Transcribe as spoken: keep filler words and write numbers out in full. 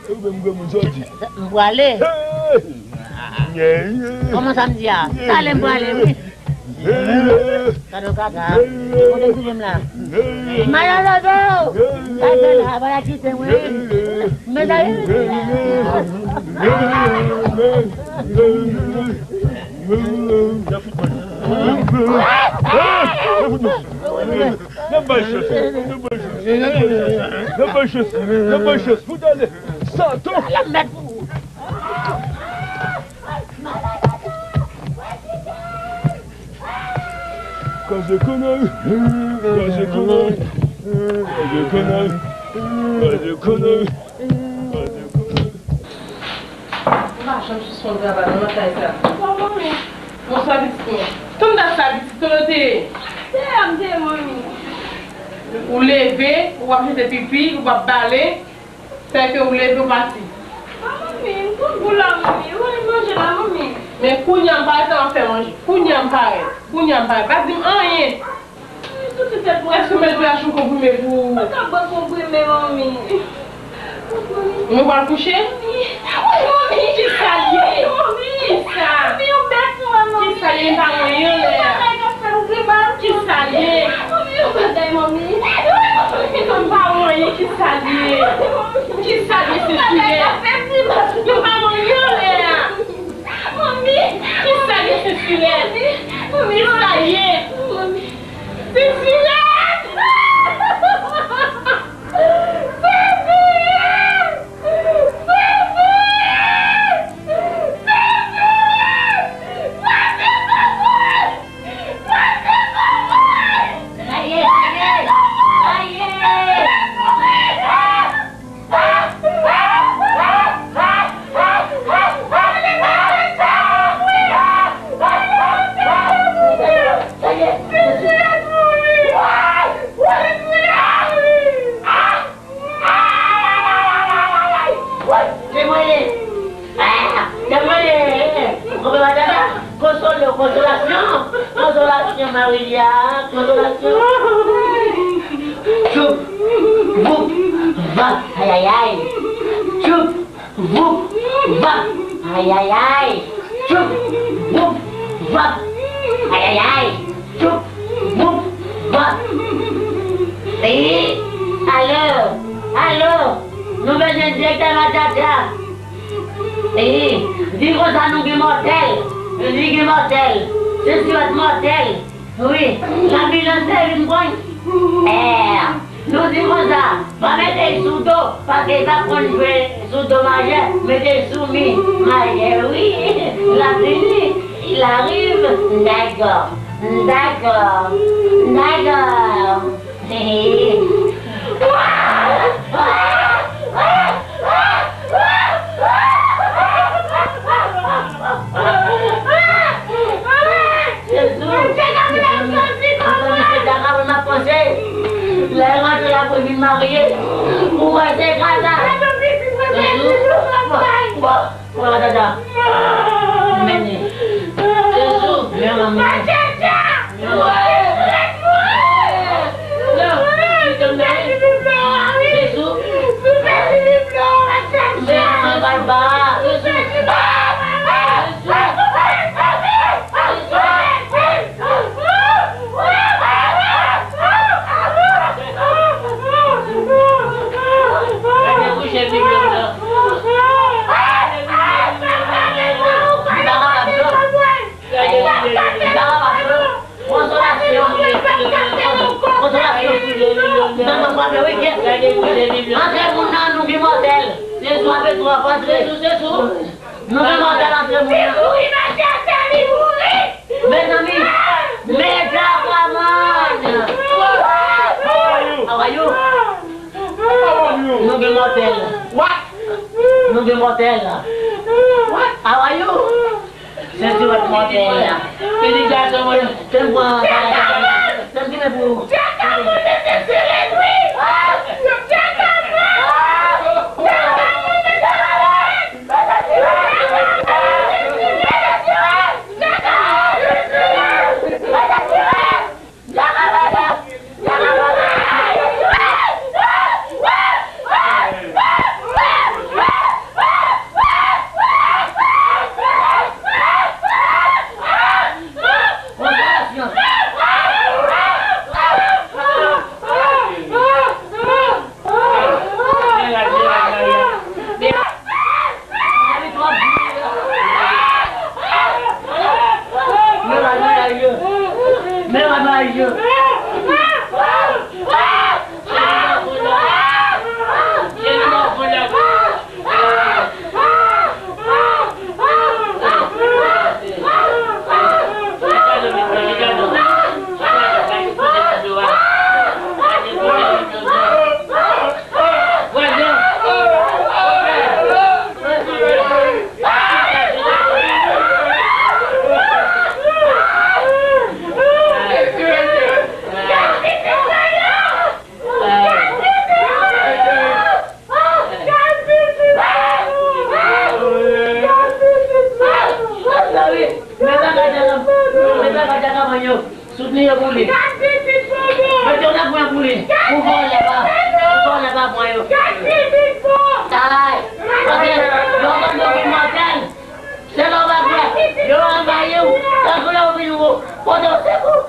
Ou menm granmoun sa w di? M prale. Kòman sa m di a? Talè m prale, wi. Gade yon kaka. Kote m twouve m la? Mayo leve w! Kay fè la, pa la kite mwen. Mezanmi. N ap bay chans, n ap bay chans, n ap bay chans, n ap bay chans, n ap bay chans, fout ale. Satan! Kraze konay! Kraze konay! Kraze konay! Kraze konay! Kraze konay! M pa janm sispann travay non nan kay sa. Bonswa, manmi. Bonswa, pitit mwen. Tann dat sa, pitit, kote w te ye? Dèyè m te ye, manmi. Ou leve, ou p ap jete pipi, ou p ap bale. Fè ke ou leve, ou pati. A, manmi, m pran gou la, manmi. Ou al manje la, manmi. Men kounye a m parèt, m ap fè manje. Kounye a m parèt. Kounye a m parèt. Pa di m anyen. Mwen soti tèt mwen. Èske w mèt bwè yon konprime pou ou? Mwen ka bwè konprime, manmi. Mwen pral kouche? Wi, manmi. Kisa l ye? Manmi. Kisa? Manmi, yon bèt mwen, manmi. Kisa l ye? M pa wè anyen anlè a. Yon bagay k ap fè m grimas. Kisa l ye? Manmi, yon bagay, manmi. Manmi, m pa wè anyen. Kisa l ye? Kisa l ye, Sesilèt? Yon bagay k ap fè m grimas. M pa wè anyen anlè a. Manmi. Kisa l ye, Sesilèt? Manmi, manmi. Kisa l ye? Manmi. Temwaye! Ah! Temwaye! Ou konprann madanm la? Konsole w, konsolasyon! Konsolasyon, Marilya! Konsolasyon! Tchoup! Voup! Vap! Ayayay! Tchoup! Voup! Vap! Ayayay! Tchoup! Voup! Vap! Ayayay! Tchoup! Voup! Vap! Eyi! Alo! Alo! Nou bezwen direktè Matata! Eyi! Di konsa nou gen mòtèl! Li gen mòtèl! Se sirèt mòtèl! Wi, lanbilans te vin pran l. Eh, nou di konsa, pa mete l sou do, paske l pa konn jwe sou do majè, mete l sou mi majè, wi. L ap vini, il arrive. Dakò, dakò, dakò. Jezi! Mezanmi, se Daka mwen m ap panse. Lè l rantre la pou l vin marye. Ou wè se Daka. Jezi! Bon, bon, bon, Dada. Mennen. Jezi! Men manmi. Konsolasyon. Konsolasyon. Nan, nan, frape, wi, kèt. Antre moun nan, nou gen mòtèl. Frape twòp, antre. Nou gen mòtèl, antre moun nan. Mezanmi, Meda Kaman. How are you? Nou gen mòtèl. Nou gen mòtèl. How are you? Senti wè mòtèl la. Fini gason mwen. Fè m pran bagay sa. Fè m ginen pou ou. Bondye, sekou!